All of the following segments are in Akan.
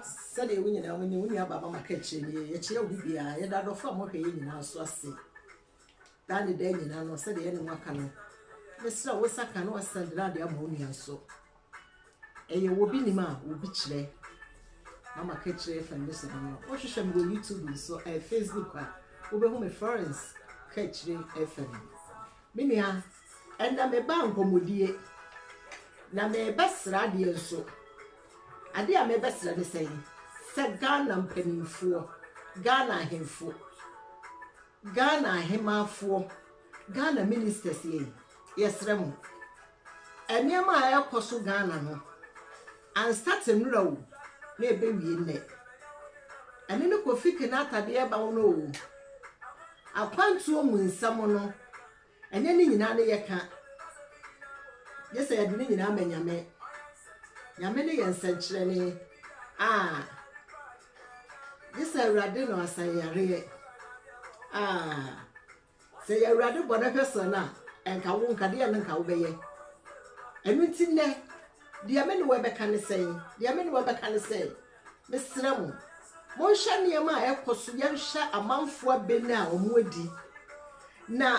Sɛdeɛ wo nyinaa monim, wo nua baa Mama ka kyerɛ nie, yɛkyea obi biara, yɛda adɔfo a mohwɛ yɛn nyinaa nso ase. Daa ne daa nyinaa no, sɛdeɛ yɛne mo aka no, mesrɛ wo nsa ka na wasan de ade ama wo nua nso. Ɛyɛ wɔ bi nim a, wɔ bi kyerɛ. Mama ka kyerɛ FM ne so no. Wohwehwɛ me wɔ YouTube nso, ɛyɛ Facebook a, wobɛhu me Florence ka kyerɛ FM. Me nua, ɛnna meba nkɔmmɔdie, na mebɛsra adeɛ nso. Adeɛ a mebɛsrɛ ne sɛn? Sɛ Ghana mpanimfoɔ, Ghana ahemfo, Ghana ahemaafoɔ, Ghana ministers yɛn, yɛsrɛ mo. Nneɛma a ɛrekɔ so Ghana no, anstate nnora o, na ɛbɛwie nnɛ. Ɛno ne Kofi Kinaata deɛ ɛba wo no o. Akwantuo mu nsɛm no, Ɛnyɛ ne nyinaa ne yɛka. Gye sɛ yɛde ne nyinaa ma Nyame. Nyame ne yɛn nsɛnkyerɛnne. Ah, gye sɛ Awurade na ɔasa yɛn yareɛ. Ah, sɛ yɛ Awurade bɔ no hwɛ sɛ no a, ɛnka wo nka deɛ no nka wobɛyɛ. Ɛno nti nnɛ, deɛ me ne wo ɛbɛka ne sɛn? Deɛ me ne wo ɛbɛka ne sɛ, Mesrɛ mo, monhwɛ nneɛma a ɛkɔ so, yɛnhwɛ amanfoɔ abɛn a wɔadi, na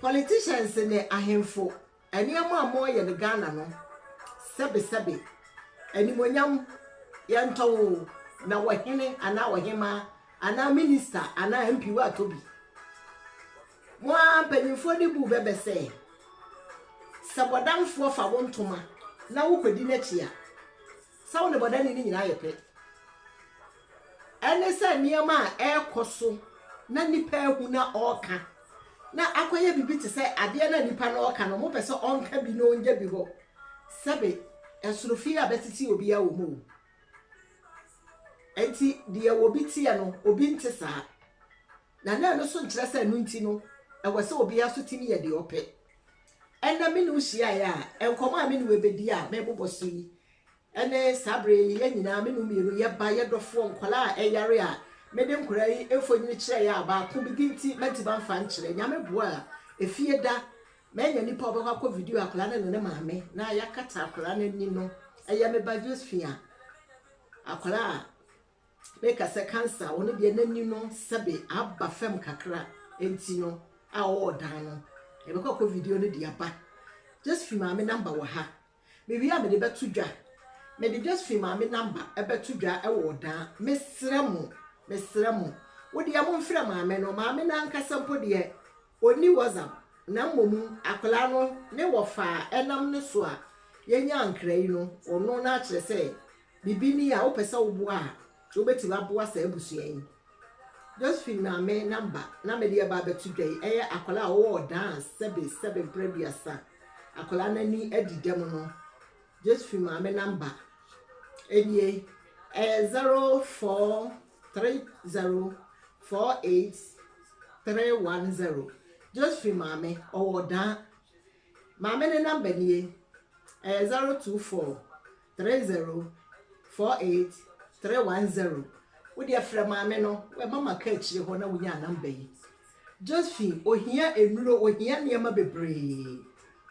politicians ne ahemfo nneɛma a wɔyɛ no Ghana no, sɛbesɛbe, animuonyam yɛntɔn o, na ɔhene anaa ɔhemaa anaa minister anaa MP woatɔ bi. Mo ara mpanyimfoɔ no bu bɛ sɛ, sɛ bɔdamfoɔ fa wo ntoma na wokɔdi n'akyi a, Sɛ wo ne bɔdani no nyinaa yɛ pɛ. Ɛne sɛ nneɛma a ɛrekɔ so na nipa ahu na ɔreka na akɔyɛ biribi te sɛ adeɛ no a nipa no ɔreka no, wɔpɛ sɛ ɔnka bi na ɔngya bi hɔ. Sɛbe ɛsono fie a bɛtete obiara wɔ mu o. Enti deɛ obi teɛ no, obi nte saa. Na na ɛno nso nkyerɛ sɛ ɛno nti no, ɛwɔ sɛ obiara nso tumi yɛ deɛ ɔpɛ. Ɛnnɛ me ne wo hyiaeɛ a, nkɔmmɔ a me ne wo bɛdi a merebobɔ so yi ne saa berɛ yi yɛn nyinaa, me ne wo mmienu, yɛba, yɛ dɔfoɔ, nkwadaa a ɛyare a mede nkwadaa yi mfonini kyerɛeɛ a baako bibi nti mantumi amfa ankyerɛ. Nyame boa a, efie da, manya nipa a ɔbɛkɔ akɔ video akwadaa no ne ne maame na yɛakata akwadaa no ani no, ɛyɛ me ba Josephine a akwadaa a Meka sɛ cancer ɔno deɛ n'ani no sɛbe aba fam kakra nti no a ɔwɔ ɔdan no yɛbɛkɔ akɔ video no de aba. Josephine maame number wɔ ha. Mewie a mede bɛto dwa. Mede Josephine maame number ɛbɛto dwa ɛwɔ ɔdan. Mesrɛ mo, mesrɛ mo. Wo deɛ momfrɛ maame no. Maame no ankasa mpo deɛ ɔnni WhatsApp na mmom akwadaa no ne wɔfa a ɛnam ne so a yɛnya nkra yi no ɔno na akyerɛ sɛ Biribi ni a wopɛ sɛ woboa a, wobɛtumi aboa saa abusua yi. Josephine maame namba na mede ɛba abɛto dwa yi, ɛyɛ akwadaa a ɔwɔ ɔdan a sɛbe sɛbe mprɛ aduasa akwadaa no ani adi dɛm no. Josephine maame namba nie, ɛyɛ 043048310. Josephine maame ɔwɔ ɔdan. Maame ne namba nie, ɛyɛ 024 30 48 310 Wo deɛ frɛ maame no, ɛma maka akyire hɔ na wonyaa number yi. Josephine, ohia nnuro, ohia nneɛma bebree.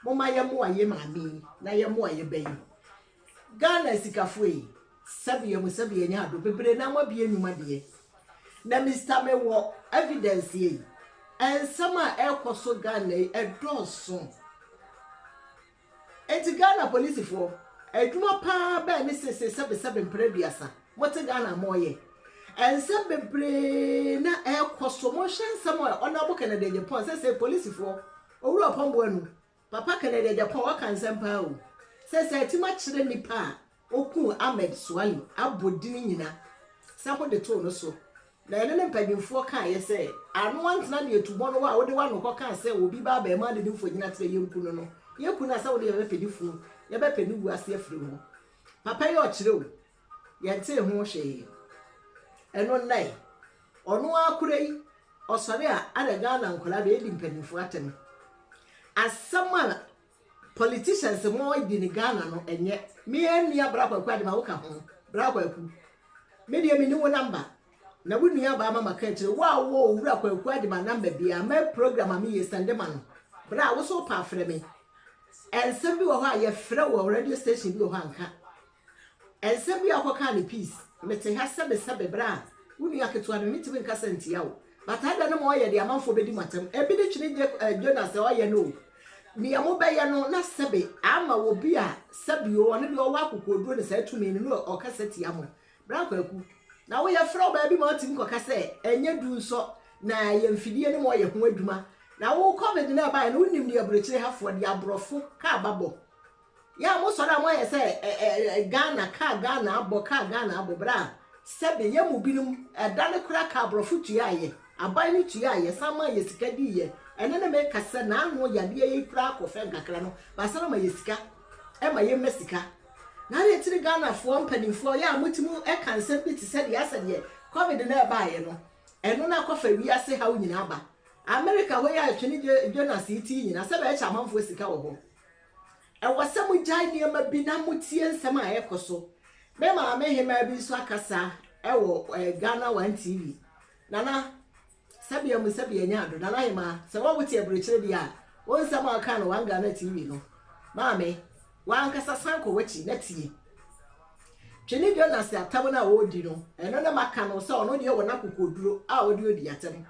Momma yɛmmoa ye maame yi na yɛmmoa ye ba yi. Ghana asikafoɔ yi, sɛbe yɛ mo sɛbe yɛnyɛ ado, bebree na moabie nnwuma deɛ. Na Mister mewɔ evidence yi, nsɛm a ɛrekɔ so Ghana yi ɛdɔɔso. Enti Ghana polisifoɔ, adwuma paa bɛn ne seesei sɛbesɛbe mprɛ aduasa mote Ghana a moreyɛ? Nsɛm bebree na ɛrekɔ so, monhwɛ nsɛm a Honourable Kennedy Agyapong, seesei polisifoɔ, Owura Ɔpɔn Boanu, Papa Kennedy Agyapong waka nsɛm paa o, seesei atim akyerɛ nnipa a Okuu Ahmed Suale abɔ dini nyina sɛ ho de too no so, na ɛno ne mpanyimfoɔ kaeɛ sɛ ano antena ne atubɔ no hɔ a wode w'ano kɔkaa sɛ obi ba abarimaa de ne mfonyin akyerɛ yɛnku no no, yɛku no a sɛ wode yɛbɛpɛ ne funu, yɛbɛpɛ ne wu ase afiri ho. Papa yi ɔkyerɛ o, yɛntee ho hwee. Ɛno nnɛe, ɔno ara kora yi, ɔsɔre a ana Ghana nkwadaa deɛ ɛdi mpanyimfoɔ atɛm. Asɛm a Politicians mo di ne Ghana no ɛnyɛ. Me ara nua bra kwaku adema wo ka ho bra kwaku me deɛ me ni wo number na wo nua baa mama ka akyire wo a wo owura kwaku adema number bia ma program a me yɛ sɛnde ma no bra wo so pa afrɛ me ɛnsɛm bi wɔ hɔ a yɛ frɛ wɔ radio station bi wɔ hɔ anka ɛnsɛm bi a wokɔ kaa ne peace. Mete ha sɛbesɛbe berɛ a wo nua ketewa no mentumi nkasa ntia wo but adɛn ne ma ɔyɛ deɛ amanfoɔ bɛdi mo atɛm ebi ne twene gye eh, Jonas sɛ ɔyɛ no o nea mobɛyɛ no na sɛbe ama obi a sɛbe o ɔno deɛ ɔwɔ akokoɔduro ne saa tumi no na ɔkasa tia mo Bra Kwaku na woyɛ frɛ wo baabi ma wotumi kɔka sɛ ɛnyɛ du nsɔ na ɛyɛ mfidie no ma ɔyɛ ho adwuma na wo covid no ɛbaeɛ no wonim deɛ aburokyire hafoɔ deɛ aborɔfo kaa babɔ Yɛ a mo sɔre a mo ayɛ sɛ ɛ ɛ Ghana kaa Ghana abɔ kaa Ghana abɔ berɛ a sɛbe yɛ mu binom ɛda no koraa kaa aborɔfo tuaa yɛ aban no tuaa yɛ san maa yɛ sika dii yɛ ɛno ne meka sɛ naano yadeɛ yi koraa kɔ fɛm kakra no basan ama yɛ sika ɛma yɛ mma sika na adeɛ tiri Ghanafoɔ mpanimfoɔ yɛ a mo ti mu ɛka nsɛm bi te sɛ deɛ asɛ deɛ covid no ɛbaeɛ no ɛno no akɔfa wiase haw nyinaa ba America hɔ yi a twene Jonas yi ti nyinaa sɛ bɛɛkyɛ amanfoɔ sika wɔ hɔ Ɛwɔ sɛ mogyae nneɛma bi na motie nsɛm a ɛrekɔ so. Me maame hemaa bi nso akasa wɔ Ghana One TV. Nana, sɛbea mu sɛbea nya ado. Nana hemaa, sɛ wo a wote aburokyire deɛ a, wo nsɛm a wokaa no One Ghana TV no, maame, w'ankasa san kɔ w'akyi na tie. Twene Jonas atam no a ɔredi no, ɛno ne maka no sɛ ɔno deɛ wɔ n'akokoɔduro a ɔde ɔdi atam.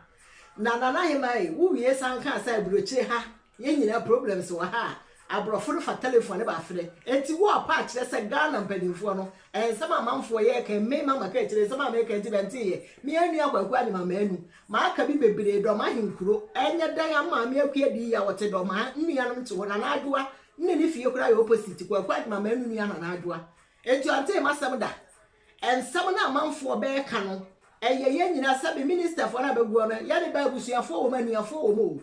Na Nana hemaa yi, wowie san kaa sɛ aburokyire ha Yɛn nyinaa problems wɔ ha a abrɔfo no fa telephone ne ba frɛ enti wo apa akyerɛ sɛ Ghana mpanimfoɔ no nsɛm a amanfoɔ yɛ ka me mama ka akyire nsɛm a meka nti bɛnte yɛ me anua Kwaku Anyema manu maka bi bebree dɔm ahenkuro ɛnyɛ dɛn a maame Akua dii ya wɔte dɔm ha nnuanom te hɔ Nana Adwoa ne ne fie koraa yɛ opposite Kwaku Anyema manu nua Nana Adwoa enti ɔntee masɛm da Nsɛm no a amanfoɔ bɛɛka no ɛyɛ yɛn nyinaa sɛbe ministerfoɔ no a bɛguɔ no yɛne ba abusuafoɔ wɔ mu anuafoɔ wɔ mu o.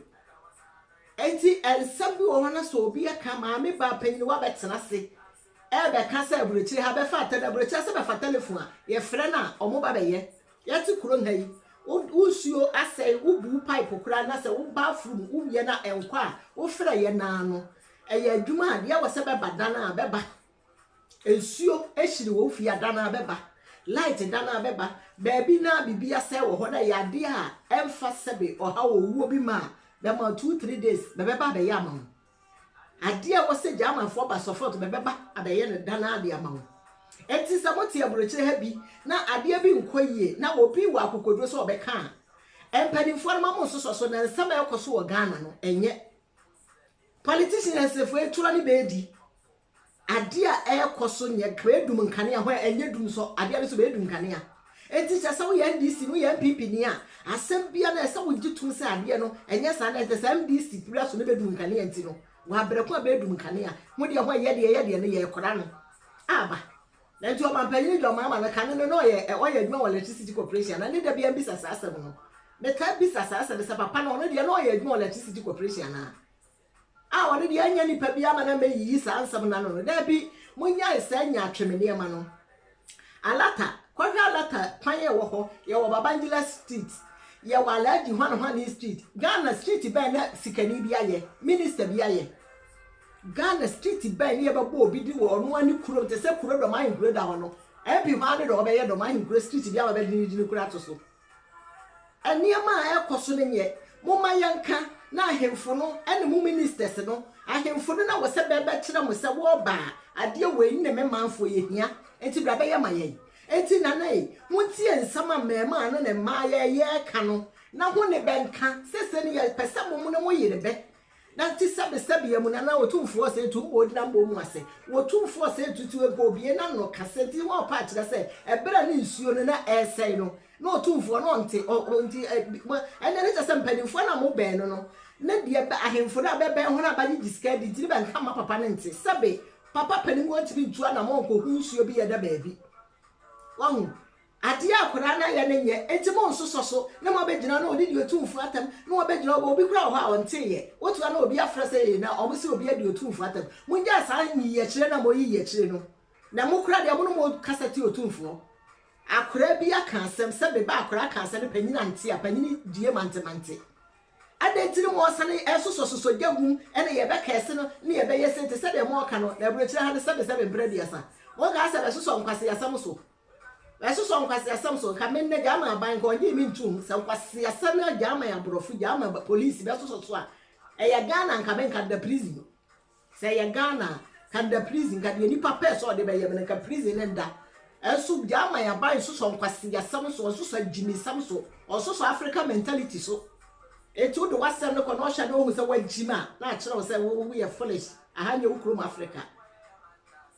Enti nsɛm bi wɔ hɔ na sɛ obi ɛka maame baa panyin wabɛtena ase ɛɛbɛka sɛ aburokyire ha bɛfa atɛn aburokyire sɛ bɛfa telefon a yɛfrɛ no a ɔmo ba bɛyɛ yɛte kurom ha yi wo nsuo asɛe wo bu pipe koraa na sɛ wo bathroom wo yɛ na ɛnkɔ a wofrɛ yɛ naa no ɛyɛ adwuma a deɛ wɔ sɛ bɛba dan a bɛba Nsuo hyiri wɔ wo fie a, da no ara bɛba. Light da no ara bɛba. Baabi no ara biribi asɛe wɔ hɔ na ɛyɛ adeɛ a ɛmfa sɛbe ɔhaw owuo bi ma a, bɛma wo 2-3 days bɛbɛba abɛyɛ ama wo. Adeɛ a ɛwɔ sɛ Germanfoɔ ba sɔfɔt bɛbɛba abɛyɛ no da no ara de ama wo. Enti sɛ mote aburokyire ha bi na adeɛ bi nkɔ yie na obi wɔ akokoduro sɛ ɔbɛka a, mpanimfoɔ no ma mo nsosɔ so na nsɛm a ɛrekɔ so wɔ Ghana no ɛnyɛ. Politicians foɔ etura ne bɛɛdi. Adeɛ a ɛrekɔ so nyɛ bɛɛdum nkanea hɔ a ɛnyɛ dum sɔ adeɛ no so bɛɛdum nkanea. Enti kyerɛ sɛ woyɛ NDC ni woyɛ NPP ni a asɛm bia no ɛsɛ wogye tom sɛ adeɛ no ɛnyɛ saa na ɛsɛ sɛ MDC pira so no bɛdum nkanea nti no wɔabrɛ ko a bɛɛdum nkanea ho deɛ hɔ yɛ deɛ yɛ deɛ no yɛrekora no aba. Na nti ɔmampanyini John Mahama no kane no na ɔyɛ ɔyɛ adwuma wɔ Electricity Corporation anaa ne da bia mbisa saa asɛm no. Metaa bisa saa asɛm no sɛ papa no ɔno deɛ na ɔyɛ adwuma wɔ Electricity Corporation anaa? A ɔno deɛ ɛnyɛ nipa biara ma na mɛyiyi saa nsɛm no ano no. Dabi, monnyae saa nyaatwem nneɛma no. Alata, kɔhwɛ Alata kwan a ɛwɔ hɔ. Yɛwɔ Babangida Street, yɛwɔ Alhaji Hwanehwane Street. Ghana street bɛn na sikani bi ayɛ, minister bi ayɛ? Ghana street bɛn ne yɛbɛbɔ obi din wɔ ɔno ara ne kurom te sɛ kuro Dɔm Ahenkuro da hɔ no. MP hɔ ara ne deɛ ɔbɛyɛ Dɔm Ahenkuro street bi ama bɛde ne din koraa ato so. Nneɛma a ɛrekɔ so no nyɛ. Momma yɛnka, na ahemfo no ne mo ministers no, ahemfo no na wɔ sɛ bɛbɛkyerɛ mo sɛ wɔreba a, adeɛ wei ne me manfoɔ yɛhia, enti bra bɛyɛ ma yɛn. Enti Nana ei, montie nsɛm a mmarimaa no ne mmaa yɛreka no, na ho ne bɛnka, sese no yɛpɛ sɛ mo ne mo yere bɛ Na ntsi sɛbesɛbea mu na na Otumfoɔ Osei Tutu mma ogyina mbɔ mu ase. Wɔ Otumfoɔ Osei Tutu mpo obue n'ano kasa ntsi hɔn paa kyerɛ sɛ ber a ne nsuo no na ɛresɛe no na Otumfoɔ no ɔnntse ɔ ntsi ɛ mo ɛnɛ ne kyerɛ sɛ mpanimfoɔ no a mobɛn no no ne deɛ bɛ ahemfo no a bɛbɛn hɔn a bɛgyegye sika adi ntsi ne bɛnka mma papa no nntse sɛbe papa panin ɔnntumi nntu anamɔn nnkɔhu nsuo bi yɛ da baabi. Wahu? Adeɛ a akwadaa no ayɛ no nyɛ, enti monnsosɔ so na moabɛgyina na ɔde di otumfoɔ atɛm na wabɛgyina hɔ, obi koraa wɔ hɔ a ɔnteeɛ, woto a na obi afrɛ sɛ ee na wɔn se obi adi otumfoɔ atɛm. Mongyae saa nyiyiakyire no a moyiyi akyire no, na mo koraa deɛ mo ne mo kasa tia otumfoɔ. Akwadaa bi aka asɛm, sɛ me ba akwadaa ka asɛm no panyin ante a, panyin die mantemante. Adɛn nti ne moɔsane ɛsosɔsosɔ gya gum ɛne yɛbɛkɛɛse no ne yɛbɛyɛ sei te sɛ deɛ moɔka no na aburokyire ha no sɛbesɛbe mprɛ aduasa mokaa sɛ bɛsosɔ nkwaseasɛm so. Bɛsosɔ nkwaseasɛm so, nka me nnɛ German aban nka ɔngyee me ntoom, sɛ nkwaseasɛm na German aborɔfo, German police bɛsosɔ so a, ɛyɛ Ghana nka me nka da prison. Sɛ ɛyɛ Ghana a, nka da prison, nka deɛ nipa pɛɛ sɛ ɔde bɛyɛ me no nka prison ne nda. Ɛnso German aban nsosɔ nkwaseasɛm so, ɔnsosɔ agyimisɛm so, ɔnsosɔ Africa mentality so. Enti wode w'asɛm no kɔ na ɔhwɛ na ohu sɛ woagyim a, na akyerɛ wo sɛ wo woyɛ foolish. Aha nyɛ wo kurom Africa.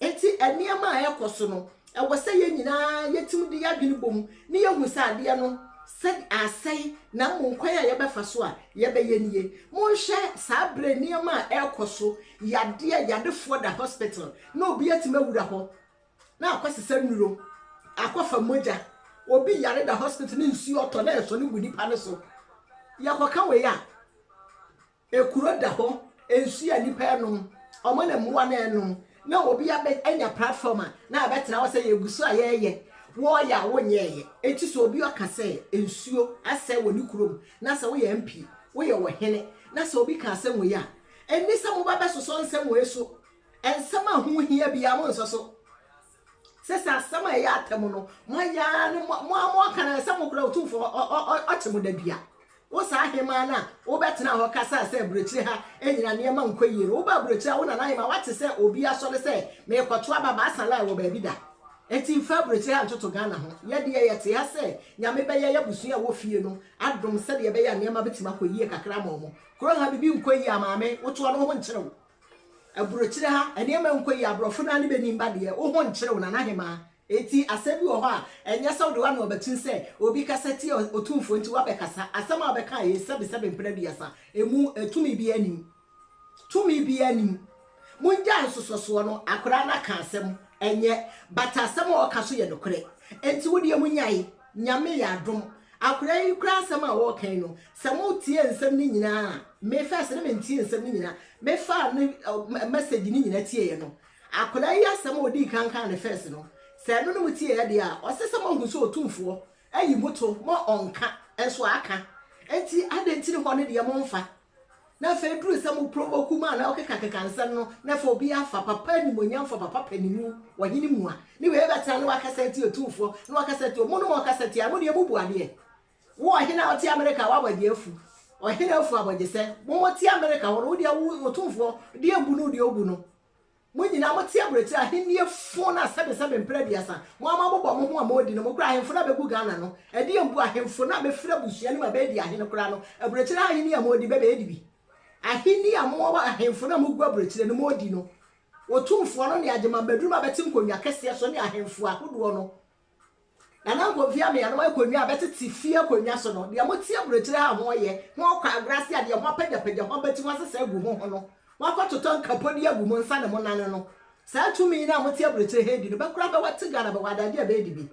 Enti nneɛma a ɛrekɔ so no, ɛwɔ sɛ yɛn nyinaa yɛtumi de yɛn adwene bom na yɛhu sɛ adeɛ no sɛ asɛe na mmom kwan a yɛbɛfa so a yɛbɛyɛ nie. Monhwɛ saa berɛ nneɛma a ɛrekɔ so, yadeɛ, yadefoɔ da hospital na obi atumi awura hɔ na akɔsesa nnuro, akɔfa mogya. Obi yare da hospital ne nsuo ɔtɔ na ɛsɔ no gu nipa no so. Yɛkɔka wei a, Ekuro da hɔ, nsuo a nnipa ɛnom, ɔmo ne mmoa no ɛnom, na obi abɛ anya platform a na abɛtena hɔ sɛ yɛgu so a yɛɛyɛ, wɔɔyɛ a wonyɛɛyɛ. Enti sɛ obi ɔka sɛ nsuo asɛe wɔ ne kurom na sɛ woyɛ MP, woyɛ ɔhene na sɛ obi ka asɛm wei a, ɛnni sɛ moba bɛsosɔ nsɛm wei so. Nsɛm a ho hia biara monsɔ so. Sɛ sɛ asɛm a ɛyɛ atɛm no, moayɛ ara ne mo mo ara moaka no sɛ mo koraa Otumfoɔ ɔkye mo dadua. Wo saa ahemaa no a wobɛtena hɔ kasaa sɛ aburokyire ha nyina nneɛma nkɔ yie no, woba aburokyire a wo nana ahemaa woate sɛ obi asɔre sɛ merekɔto aba baasa line wɔ baabi da? Enti mfa aburokyire ha ntoto Ghana ho. Yɛdeɛ yɛte ha sɛ Nyame bɛyɛ y'abusua a ɛwɔ fie no adom sɛdeɛ ɛbɛyɛ a nneɛma bɛtumi akɔ yie kakra ama wɔn. Kuro ha biribi nkɔ yie a maame wotoɔ no wo ho nkyere wo. Aburokyire ha, nneɛma nkɔ yie, aborɔfo no ara ne bɛnim ba deɛ, wo ho nkyere wo Nana Hemaa. Enti asɛm bi wɔ hɔ a, ɛnyɛ sɛ wode w'ano abɛtum sɛ obi kasa tia Otumfoɔ nti woabɛkasa. Asɛm a wobɛka a ɛyɛ sɛbesɛbe mprɛ aduasa, ɛmu tumi biara nnim. Tumi biara nnim. Mongyae nsosɔsoɔ no, akwadaa no aka asɛm, ɛnyɛ, but asɛm a ɔka so yɛ nokorɛ. Enti wo deɛ monyae. Nyame yɛ adom. Akwadaa yi koraa asɛm a ɔreka yi no, sɛ mo tie nsɛm no nyinaa a, me first no me ntie nsɛm no nyinaa, me faa ne message no nyinaa tieɛ no, akwadaa yi asɛm a ɔdii kan kaa no first no, sɛ ɛno ne mo tieɛ deɛ a, ɔse sɛ moahu sɛ Otumfoɔ ayi mo to ma ɔnka, nso aka, enti adɛn nti ne hɔ no deɛ momfa. Na afei eduruu sɛ mo provoke mu a na ɔkekakeka nsɛm no, na afei obi afa papa animuonyamfoɔ, papa panimu, ɔhene mua, ne wei bɛtena na wakasa atia otumfoɔ, na wakasa atia, mo no mo ɔkasa tia, mo deɛ mobu adeɛ. Wo ɔhene a wote Amerika a w'abɔgye afu, ɔhene afu abɔgyesɛ, mo mote Amerika hɔ no, wo deɛ wo otumfoɔ deɛ mbu no wo deɛ wobu no. Mo nyinaa mote aburokyire ahennie fo no a sɛbesɛbe mprɛ aduasa mo ara moabobɔ mo ho a moredi no, mo koraa ahemfo no a bɛgu Ghana no, ɛdeɛn mpo ahemfo no a bɛfiri abusua no mu a bɛredi ahene koraa no, aburokyire ahennie a moredi bɛbɛdi bi? Ahennie a mo ahemfo no a mogu aburokyire no moredi no, Otumfoɔ no ne Agyeman Bɛduru a bɛte nkonnwa kɛseɛ so ne ahemfo ahodoɔ no, Nana Nkomfi Ameyanom akonnwa a bɛtete fie akonnwa so no, deɛ mote aburokyire ha ho yɛ, ho kɔ agorɔ ase a deɛ ho apagyapagya ho abati ho asesa agu ho ho no, moakɔtotɔ nkapo de agu mo nsa ne mo nan no, saa tumi no a mote aburokyire ha redi no, bɛkora bɛwɔ te Ghana bɛwɔ adagye a bɛredi bi.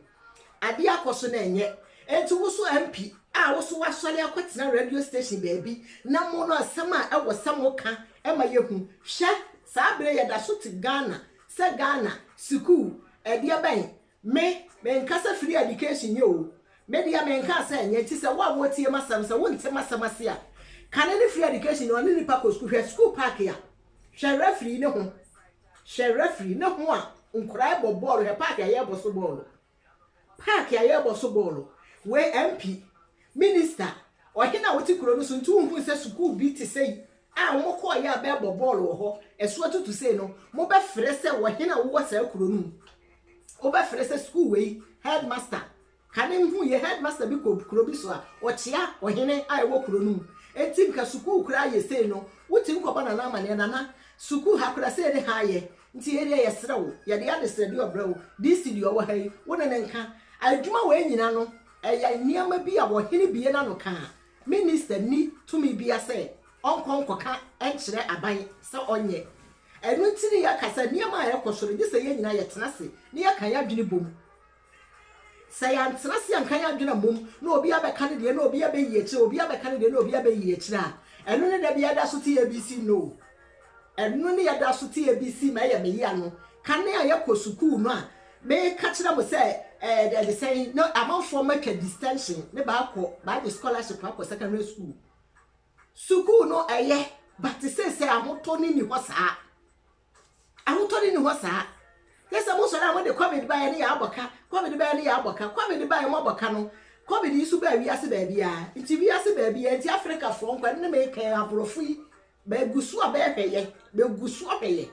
Adeɛ akɔ so na ɛnyɛ. Enti wo so MP a wo so woasɔre akɔtena radio station baabi na mo no asɛm a ɛwɔ sɛ moka ma yɛhu. Hwɛ, saa berɛ yi yɛda so te Ghana sɛ Ghana, sukuu, ɛdeɛ bɛn Me, menka sɛ free education nyɛ o, me deɛ menkaa sɛ ɛnyɛ, nti sɛ wo a woretie m'asɛm sɛ wonte m'asɛm ase a, kane ne free education no ɔne nipa kɔ sukuu, hwɛ sukuu park a, hwɛ referee ne ho, hwɛ referee ne ho a nkoraa bɔ bɔɔlo, hwɛ park a yɛrebɔ so bɔɔlo, park a yɛrebɔ so bɔɔlo, wei MP, minister, ɔhene a wote kuro no so nti wonhunu sɛ sukuu bi te sɛ a wɔkɔeɛ a bɛrebɔ bɔɔlo wɔ hɔ, ɛso atutu sei no, mobɛfrɛ sɛ ɔhene a wowɔ saa kuro no mu. Wobɛfrɛ sɛ sukuu wei headmaster. Kane nhu yɛ headmaster bi kɔ kuro bi so a, ɔkyea ɔhene a ɛwɔ kuro no mu. Enti nka sukuu koraa yɛ sei no, wotumi kɔbɔ Nana amaneɛ, Nana, sukuu ha koraa sei ne ha ayɛ, nti yei deɛ yɛsrɛ wo, yɛde adesrɛdeɛ ɔbrɛ wo, DC deɛ ɔwɔ ha yi, wo ne no nka. Adwuma wei nyina no, ɛyɛ nneɛma bi a ɔhene bue n'ano ka a, Minister nni tumi bia sɛ ɔnkɔ nkɔka nkyerɛ aban sɛ ɔnyɛ. Ɛno nti ne yɛka sɛ nneɛma a ɛrekɔ so no gye sɛ yɛn nyinaa yɛtena ase na yɛka yɛn adwene bom. Sɛ yɛantena ase anka yɛn adwene ammom na obiara bɛka ne deɛ na obiara bɛyi akyire, obiara bɛka ne deɛ na obiara bɛyi akyire a, ɛno ne da biara da so te ABC no. Ɛno ne yɛda so te ABC ma ɛyɛ me yea no. Kane a yɛkɔ sukuu no a meka kyerɛ mo sɛ ɛɛ ɛde sɛn na amanfoɔ matwa distension ne baakɔ baagye scholarship akɔ secondary school. Sukuu no ɛyɛ but seesei ahotɔ no nni hɔ saa. Ahotɔ no nni hɔ saa. Yɛ sɛ mosɔre a mode covid baeɛ ne yɛabɔ ka, covid baeɛ ne yɛabɔ ka, covid baeɛ moabɔ ka no, covid yi nso baa wiase baabiara. Nti wiase baabiara nti Africafoɔ nko ɛno ne meka yi aborɔfo yi bɛgu so a bɛhwɛ yɛ, bɛgu so ahwɛ yɛ.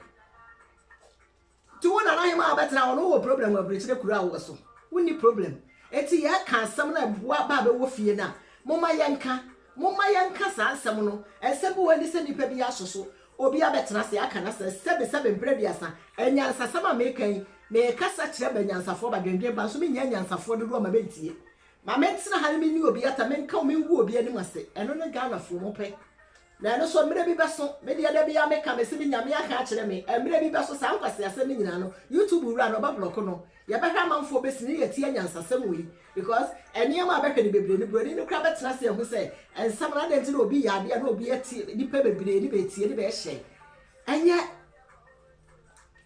Nti wo nana hemaa a wobɛtena hɔ no wowɔ problem wɔ aburokyire kuro a wowɔ so? Wonni problem. Enti yɛka asɛm no a ɛboa ba a bɛwɔ fie no a, momma yɛnka. Momma yɛnka saa nsɛm no. Nsɛm bi wɔ hɔ a ɛnni sɛ nnipa bi aso so. Obi abɛtena ase aka n'asɛm sɛbesɛbe mprɛ aduasa. Anyansasɛm a mereka yi, merekasa kyerɛ banyansafoɔ, badwendwen ba nso mennya anyansafoɔ dodoɔ ma bɛntie. Ma mentena ha na menni obi atɛm, menka mengu obi anim ase. Ɛno ne Ghanafoɔ mopɛ. Na ɛno nso mmerɛ bi bɛso. Me deɛ da biara meka, mese me Nyame aka akyerɛ me, mmerɛ bi bɛso saa nkwaseasɛm no nyinaa no, YouTube wura no ɔbɛ blɔko no. Yɛbɛhwɛ amanfoɔ bɛsi ne yɛtie anyansasɛm wei because nneɛma a bɛhwɛ no bebree no broni no koraa bɛtena ase ahu sɛ nsɛm no adɛn nti na obi yɛ adeɛ na obi atie nipa bebree ne bɛtie ne bɛhyɛ ɛnyɛ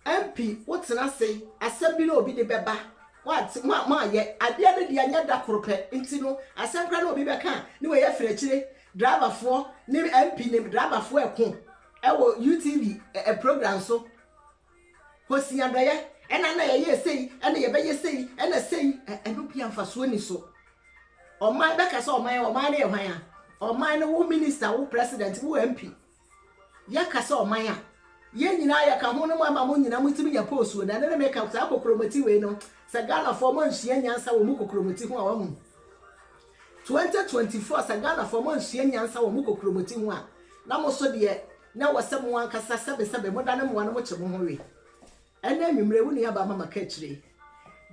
MP wotena ase asɛm bi na obi de bɛba moate mo moayɛ adeɛ no deɛ nyɛ da koro pɛ nti no asɛm koraa na obi bɛka a ne wei afiri akyire driverfoɔ ne MP ne driverfoɔ ɛko ɛwɔ UTV ɛ program so Kosi adɔeɛ ɛna na yɛyɛɛ sei ɛna yɛbɛyɛ sei ɛna sei ɛno bia mfasoɔ ni so. Ɔman bɛka sɛ ɔman ɔman no yɛ hwan a? Ɔman no wo minister wo president wo MP. Yɛka sɛ ɔman a yɛn nyinaa yɛka ho no mu ama mo nyinaa motumi nya post o na ɛno ne meka saa kokromoti wei no sɛ Ghanafoɔ mo ansua nyansa wɔ mo kokromoti ho a wahu 2024 sɛ Ghanafoɔ mo ansua nyansa wɔ mo kokromoti ho a na mo so deɛ Na ɛwɔ sɛ mo ankasa sɛbesɛbe modane mmoa no mokye mo ho we. Ɛnnɛ anwummere, wo nuabaa Mama ka akyire.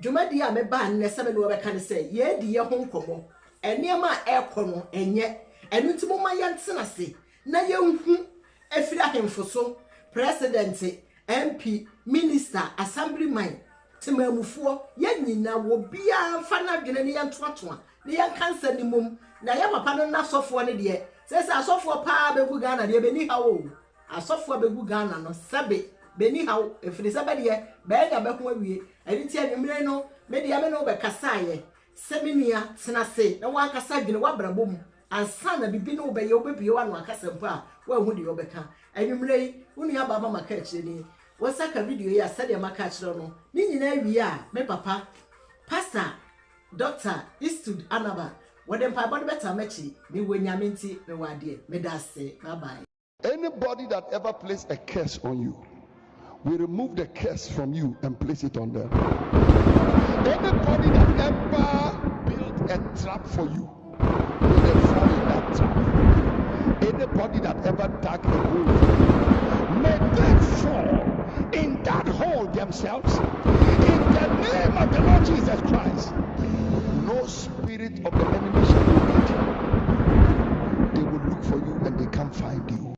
Dwumadie a mebaa nnɛ sɛ me ne wo bɛka ne sɛ, yɛredi yɛ ho nkɔmmɔ. Nneɛma a ɛrekɔ no, ɛnyɛ. Ɛno nti momma yɛntena ase na yɛnhu ɛfiri ahemfo so, Presidente, MP, Minister, Assemblyman, Temanmufoɔ, yɛn nyinaa, obiara mfa n'adwene ne yɛntoatoa ne yɛnka nsɛm no mmom. Na yɛn papa no n'asɔfoɔ no deɛ, seesei asɔfoɔ paa bɛgu Ghana deɛ, bɛnni haw o. Asɔfoɔ bɛgu Ghana no, sɛbe, bɛnni haw, ɛfiri sɛ bɛ deɛ, bɛanya bɛ ho awie. Ɛno nti anwummere no, me deɛ me ne wo bɛkasaeɛ sɛ me nua, tena ase na w'ankasa dwene w'abrabɔ mu ansa na biribi ne wo bɛyɛ, wobɛbue w'ano akasa mpo a, woanhu deɛ wobɛka. Anwummere yi, wo nuabaa Mama Kaakyire nie. Wo nsa ka video yi a, sɛdeɛ maka akyerɛ wo no, ne nyinaa wie a, me papa, Pastor Doctor Eastwood Anaba, wɔde mpaebɔ no bɛtaa m'akyi. Mewɔ Nyame nti, mewɔ adeɛ. Meda ase. Bye bye. Anybody that ever place a curse on you, we remove the curse from you and place it on them. Anybody that ever built a trap for you, may they fall in that trap. Anybody that ever dug a hole for you, may they fall in that hole themselves. In the name of the Lord Jesus Christ, no spirit of the enemy shall locate you. They will look for you and they can't find you.